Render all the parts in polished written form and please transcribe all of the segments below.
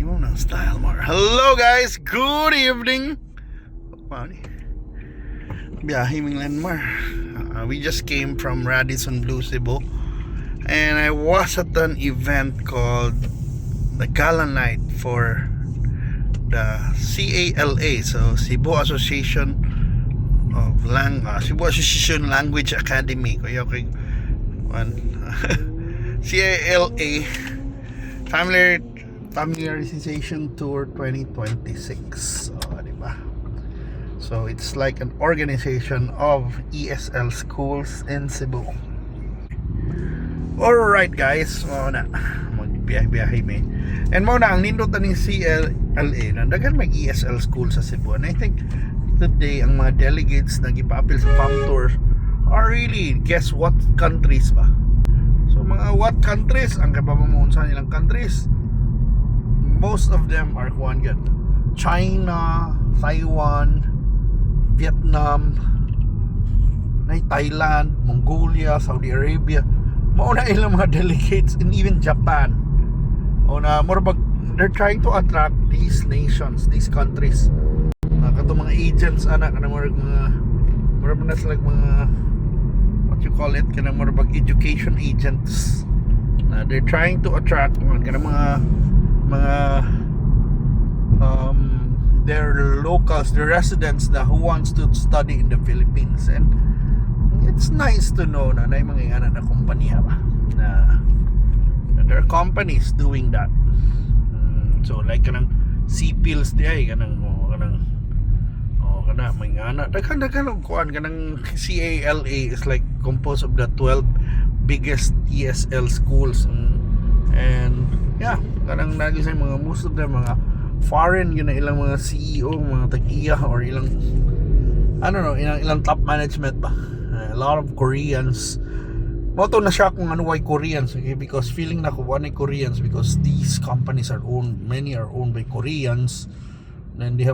Imo ng style more. Hello guys, good evening. Wow ni. Biyahe ming Lenmar. We just came from Radisson Blu Cebu and I was at an event called the Gala Night for the CALA, so Cebu Association of Lang Cebu Association Language Academy. Kuya kay one CALA Familiarization Tour 2026. So, di ba? So it's like an organization of ESL schools in Cebu. Alright guys, mao na magbiyahe-biyahe mi. And mao na ang nindot ani CLA na daghan mag ESL school sa Cebu. And I think today ang mga delegates na gipaapil sa farm tour are really, guess what countries ba? So mga what countries ang kababa mo unsa nilang countries? Most of them are kuan gyud. China, Taiwan, Vietnam, nay Thailand, Mongolia, Saudi Arabia. Mao na ilang mga delegates and even Japan. O na more bag they're trying to attract these nations, these countries. Na katong mga agents ana kanang murag mga murag man na sila mga, what you call it, kanang murag bag education agents. Na they're trying to attract mga kanang mga their locals, the residents na who wants to study in the Philippines. And it's nice to know na naay mga ingana na kumpanya ba na there are companies doing that. So like kanang CPILS di ay kanang, oh, kanang, oh, kana may ngana daghan daghan og kuan. Kanang CALA is like composed of the 12 biggest ESL schools. And yeah, kanang nagi sa mga most of them mga foreign yun na ilang mga CEO, mga tag-iya or ilang, I don't know, ilang top management ba. A lot of Koreans. Mao to na siya kung ano, why Koreans, okay? Because feeling na ko why Koreans, because these companies are owned, many are owned by Koreans, then they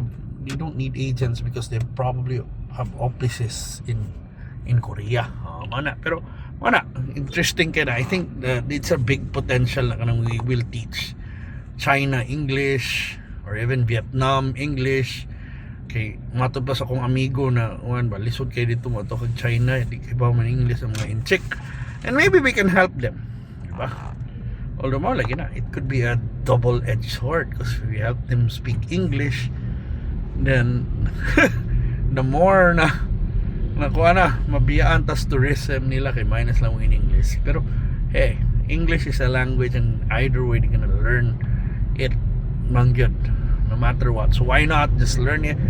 don't need agents because they probably have offices in Korea. Mana pero mana interesting kay na I think that it's a big potential na kanang we will teach China English or even Vietnam English, kay mato pa sa akong amigo na kuan ba, lisod kay dito mo kag China, di kay ba man English ang mga Intsik, and maybe we can help them, di ba? Although mao lagi na it could be a double-edged sword because if we help them speak English, then the more na nakuha na mabiyaan tas tourism nila kay minus lang mo in English. Pero hey, English is a language and either way they're gonna learn it man gyud no matter what. So why not just learn it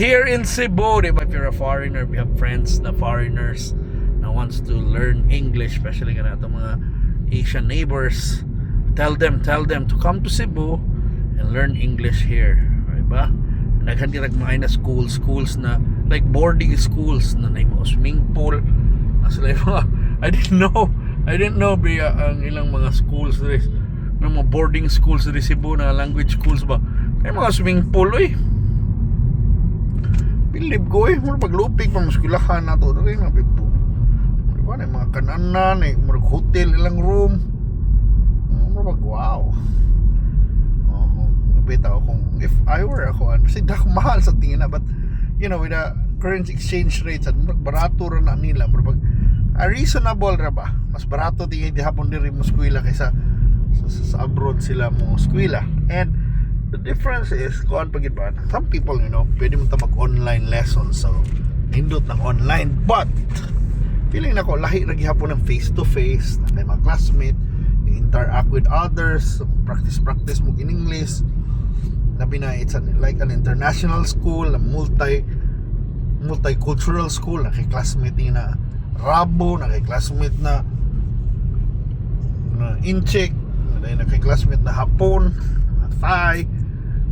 here in Cebu, di ba? If you're a foreigner, we have friends na foreigners na wants to learn English, especially kana atong mga Asian neighbors, tell them to come to Cebu and learn English here, di ba? Daghan di mga na schools na like boarding schools na naay mga swimming pool na sila yung mga, I didn't know biya ang ilang mga schools diri ng mga boarding schools diri Cebu na language schools ba, kay mga swimming pool oy. Bilib ko eh, mura paglupig pa eskwelahan nato diri na bibo, di ba? Na mga kananan eh, murag hotel ilang room. Mura pag wow. Oo, bitaw kung if I were ako, kasi dako mahal sa tingin na, but with the current exchange rates at murag barato ra na nila, murag reasonable ra ba, mas barato tingin di hapon diri mo eskwela kaysa sa abroad sila mo eskwela. And the difference is kuan pa gid ba, some people, pwede mo ta mag online lessons, so nindot ng online, but feeling nako lahi ra gihapon ng face to face na kay mga classmate, interact with others, practice practice mo in English. Labi na it's like an international school, a multicultural school na kay classmate ni na Rabo, na kay classmate na Intsik, na kay classmate na Hapon, na Thai.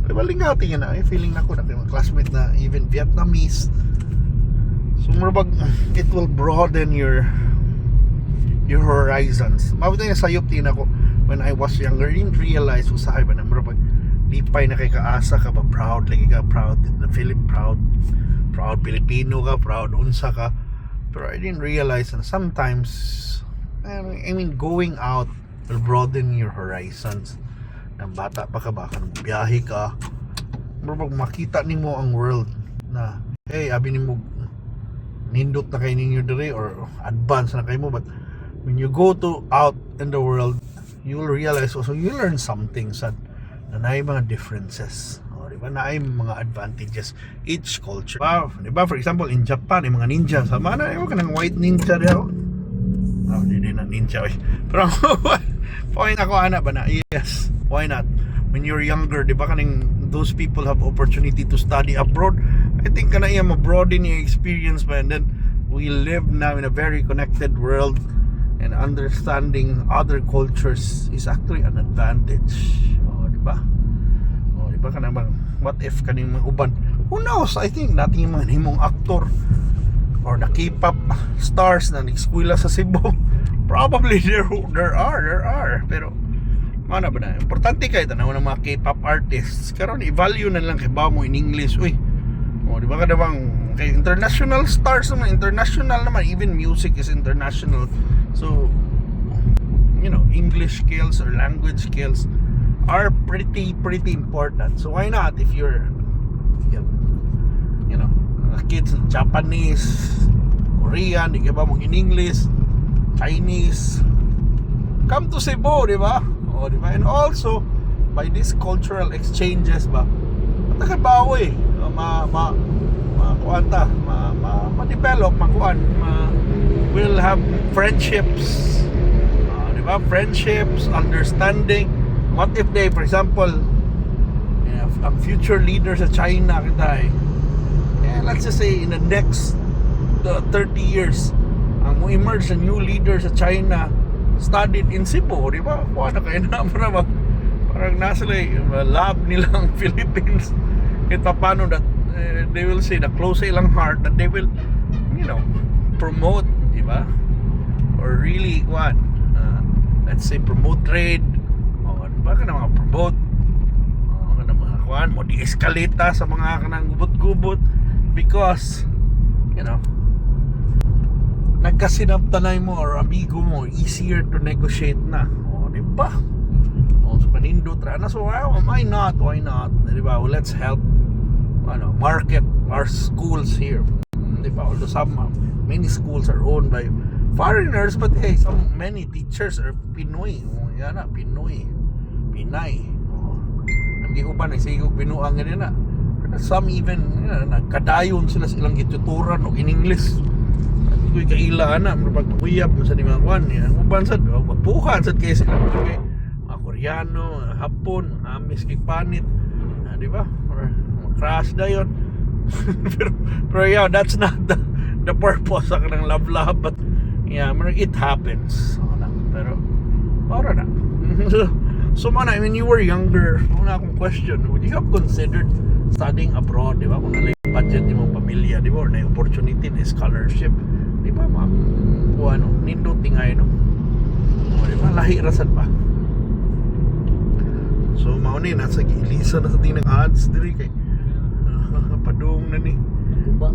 Di ba lingaw tingin na, eh, feeling nako na kay mga classmate na even Vietnamese. So murag it will broaden your horizons. Mabutay na sayop din ako when I was younger, I didn't realize usahay ba na murag lipay na kay kaasa ka ba, proud lagi ka, proud na Philip, proud proud Pilipino ka, proud unsa ka. Pero I didn't realize na sometimes, I mean, going out will broaden your horizons. Nang bata pa ka ba, kanang biyahe ka, murag makita nimo ang world na, hey, abi nimo nindot na kay ninyo dire or advance na kayo mo, but when you go to out in the world, you'll realize also, you learn something sad na naay mga differences. O, di ba, naay mga advantages each culture. Wow, di ba? For example, in Japan, yung mga ninja sama na yung kanang white ninja diha, oh. Ah, di din na ninja, oy. Pero point ako ana ba na, yes, why not? When you're younger, di ba, kaning those people have opportunity to study abroad. I think kana iya ma-broaden yung experience ba, and then we live now in a very connected world and understanding other cultures is actually an advantage. Oh, di ba? Oh, di ba, kanang bang what if kaning mga uban, who knows? I think natin yung mga himong actor or the K-pop stars na nag-eskwela sa Cebu. Probably there are pero mana ba na importante kay tanaw ng mga K-pop artists karon, i-value na lang kay ba mo in English, uy. Oh, di ba, kada bang kay international stars naman, international naman, even music is international. So, English skills or language skills are pretty pretty important. So why not, if you're mga kids Japanese, Korean, di ka ba mong in English, Chinese, come to Cebu, di ba? O, di ba? And also, by these cultural exchanges ba, matakabaw eh. Ma, ma, ma, kuan ta, ma, ma, ma-develop, makuan, ma, will have friendships. Ah, di ba? Friendships, understanding. What if they, for example, yeah, ang future leader sa China kita eh, yeah, let's just say in the next 30 years, ang mo emerge a new leader sa China studied in Cebu, di ba? Kuha na kayo na para ba? Parang nasa like, love nila ang Philippines. Kahit pa paano that they will say the close sa ilang heart that they will promote, di ba? Or really, what? Let's say promote trade. O, di ba ka na mga promote? O, ka na mga kuan, mo de-escalate ta sa mga kanang gubot-gubot because nagkasinabtanay mo or amigo mo, easier to negotiate na. O, di ba? O, so kanindot ra na. So, well, why not? Why not? Di ba? Well, let's help ano, market our schools here. Di ba? Although some, many schools are owned by foreigners, but hey, some many teachers are Pinoy. O, yan na, Pinoy. Pinay. O, ang giuban ay sige binuang ganyan na. Some even, nagkadayon sila sa ilang gituturan og in English. Kuy kaila ana, murag pag uyab mo sa ni mga kuan. Yan, uban sad, oh, magpuhan sad kay sila kay mga Koreano, mga Hapon, mga Amis kay panit. Ah, di ba? Or crash dayon. Pero yeah, that's not the purpose sa kanang love love, but yeah, murag it happens. So, na, pero para na. So man, I mean, you were younger, una akong question, would you have considered studying abroad, di ba? Kung nalay budget imong pamilya, di ba? Or na opportunity na scholarship, di ba, ma'am? Kung ano, nindot tingay, no? O, di ba? Lahi rasad ba? So, mao ni, nasa giilisa na sa tinang ads diri kay padung na ni. Naguba.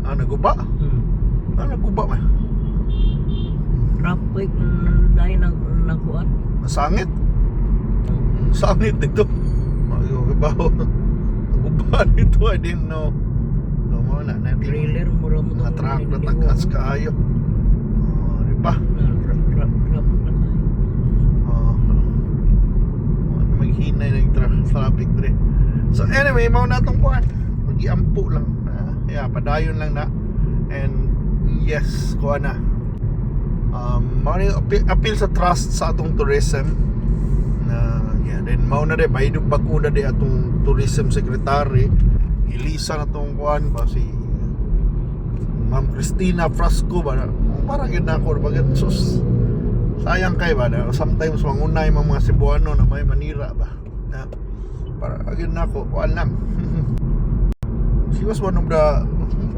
Ah, naguba? Hmm. Ah, naguba man. Traffic dahil nag nakuan. Nasangit. Sangit dito. Magabaw. Naguba nito. I didn't know. No, mao na. Natin. Trailer mura mo Mga truck na tagas kaayo. Oh, di ba? Truck truck truck na kayo. Oh, maghinay ng traffic dre. So anyway, mao na atong kuan. Magiampo lang. Yeah, padayon lang na. And yes, kuan na. Mao ni appeal sa trust sa atong tourism na, yeah, then mao na de baydo bag-o na de atong tourism secretary. Elisa na tong kuan ba, si Ma'am Christina Frasco ba na, parang yun na ako bagay, sus, sayang kay ba na sometimes mangunay mga Cebuano na may manira ba na para agad na ako kuan lang. She was one of the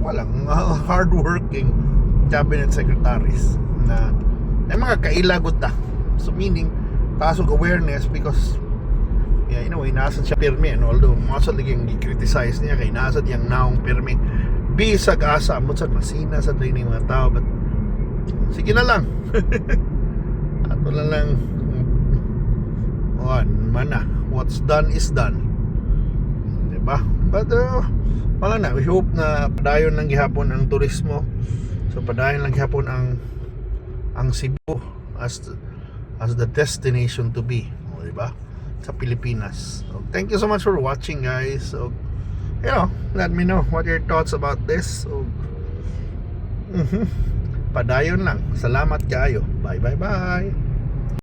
walang hardworking cabinet secretaries na may mga kailagot ta, so meaning taas og awareness because, yeah, in a way nasa siya pirmi, and although mga sa laging gi-criticize niya kay nasa diyang naong pirmi bisag asa amot sad masina sa ni mga tao, but sige na lang, ato na lang kuan mana. What's done is done. Diba? But wala na. We hope na padayon lang gihapon ang turismo. So padayon lang gihapon ang Cebu as the destination to be, o, diba? Sa Pilipinas. So, thank you so much for watching, guys. So, let me know what your thoughts about this. So, padayon lang. Salamat kaayo. Bye bye bye.